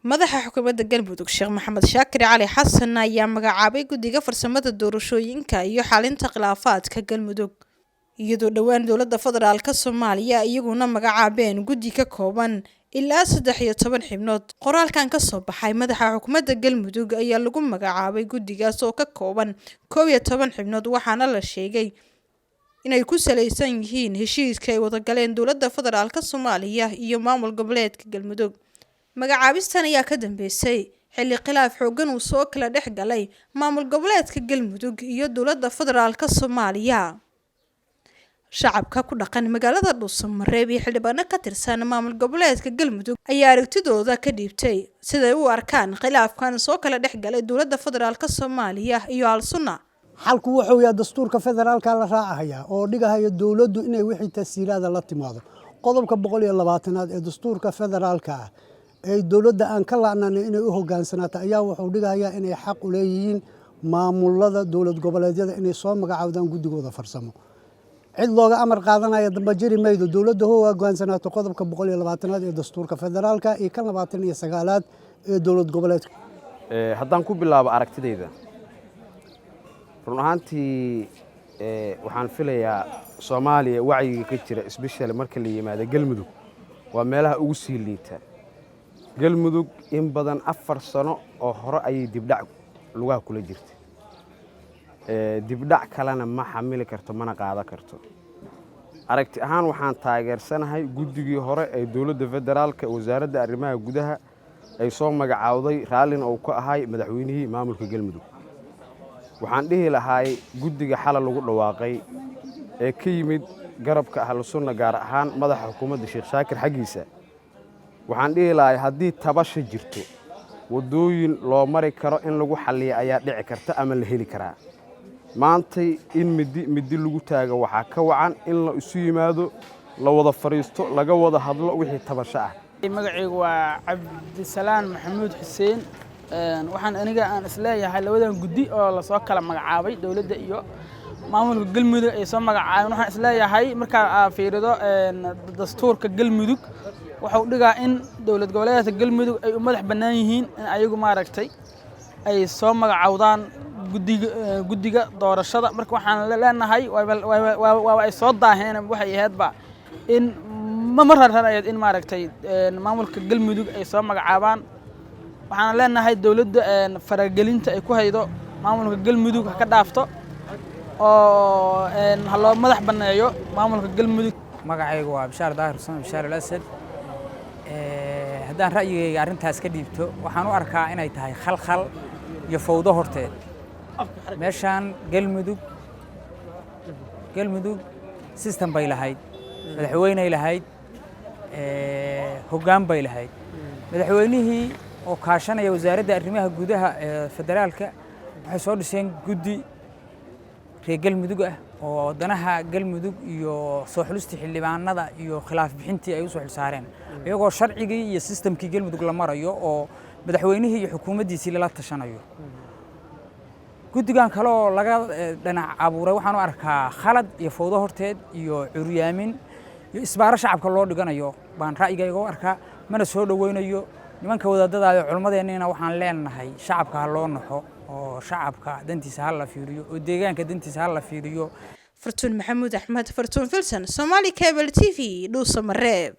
Madaxa xukuumadda Galmudug, Sheekh Maxamed Shaakir Cali Xasan, ayaa magacaabay guddiga farsamada doorashooyinka iyo xalinta khilaafaadka Galmudug, iyadoo dhowaan dowladda federaalka Soomaaliya iyaguna magacaabeen guddi ka kooban ilaa 13 xubnood. Qoraalkan ka soo baxay madaxa xukuumadda Galmudug ayaa lagu magacaabay guddigaas oo ka kooban 11 xubnood, waxaana la sheegay inay ku saleysan yihiin heshiiska ay wadagaleen dowladda federaalka Soomaaliya iyo maamul goboleedka Galmudug. Magacaabistan ayaa ka dambeysay xilli khilaaf xooggan uu soo kala dhex galay maamul goboleedka Galmudug iyo dowladda federaalka Soomaaliya. Shacabka ku dhaqan magaalada Dhuusamareeb iyo xildhibaano ka tirsan maamul goboleedka Galmudug ayaa aragtidooda ka dhiibtay siday u arkaan khilaafkan soo kala dhex galay dowladda federaalka Soomaaliya iyo Al-Sunna. Xalku wuxuu yahay dastuurka federaalka la raacahayaa oo dhigahaya dowladdu inay wixii tasiilaada la timaado. Qodobka 120aad ee dastuurka federaalka ah ee dowladda aan ka la'nanay inay u hogaansanaato ayaa wuxuu dhigahayaa inay xaq u leeyihiin maamulada dowlad goboleedyada inay soo magacaawdaan guddigooda farsamo. Cid looga amar qaadanaya damba jiri maydo. Dowladda ho hogaansanaato qodobka 120aad ee dastuurka federaalka iyo kan 29aad ee dowlad goboleedka. Haddaan ku bilaabo aragtidayda, run ahaantii waxaan filayaa Soomaaliya wacyiga ka jira, especially marka la yimaado Galmudug, waa meelaha ugu sii liita. Galmudug in badan 4 sano oo hore ayay dibdhac lugaha kula jirta. Dibdhac kalena ma xamili karto, mana qaadan karto. Aragti ahaan waxaan taageersanahay guddigii hore ee dowladda federaalka, wasaaradda arrimaha gudaha ay soo magacaawday, raallina uu ka ahay madaxweynihii maamulka Galmudug. Waxaan dhihi lahaay guddiga xala lagu dhawaaqay ee ka yimid garabka Ahlu Sunna, gaar ahaan madaxa xukuumadda Sheekh Shaakir xaggiisa, waxaan dhihi lahay haddii tabasha jirto, waddooyin loo mari karo in lagu xalliya ayaa dhici karta ama la heli karaa. Maantay in middi middi lagu taago waxaa ka wacan in la isu yimaado, la wada fadhiisto, laga wada hadlo wixii tabasho ah. Magacaygu waa Cabdisalaan Maxamuud Xuseen. Waxaan aniga aan isleeyahay labadan guddi oo lasoo kala magacaabay, dowladda iyo maamulka Galmudug ay soo magacaabeen, waxaan isleeyahay markaa aa fiirido dastuurka Galmudug, wuxuu dhigaa in dowlad goboleedka Galmudug ay u madax bannaan yihiin in ayagu maaragtay ay soo magacawdaan guddiga doorashada. Marka waxaan leenahay waaba ay soo daaheen. Waxay ahaydba in ma raranayd in maaragtay maamulka Galmudug ay soo magacaabaan. Waxaan leenahay dowladda faragelinta ay ku haydo maamulka Galmudug ha ka dhaafto oo ha loo madax banneeyo maamulka Galmudug. Magacaygu waa Bishaar Daahir Xuseen, Bishaar Al Asad. Haddaan ra'yigayga arrintaas ka dhiibto, waxaan u arkaa inay tahay khalkhal iyo fowdo horteed. Meeshaan Galmudug system bay lahayd, madaxweyney lahayd, hoggaan bay lahayd. Madaxweynihii oo kaashanaya wasaaradda arrimaha gudaha ee federaalka waxay soo dhiseen guddi reer Galmudug ah oo danaha Galmudug iyo soo xulistii xildhibaanada iyo khilaaf bixintii ay u soo xilsaareen, iyagoo sharcigii iyo systemkii Galmudug la marayo oo madaxweynihii iyo xukuumaddiisii lala tashanayo. Guddigan kale oo laga dhinac abuuray waxaan u arkaa khalad iyo fowdo horteed iyo curyaamin iyo isbaaro shacabka loo dhiganayo baan ra'yigayga u arkaa, mana soo dhoweynayo. Nimanka wadaadadaada, culimmadeennina, waxaan leenahay shacabka ha loo naxo oo shacabka dantiisa ha la fiiriyo oo deegaanka dantiisa ha la fiiriyo. Fartuun Maxamuud Axmed, Fartuun Filson, Somali Cable TV, Dhuusamareeb.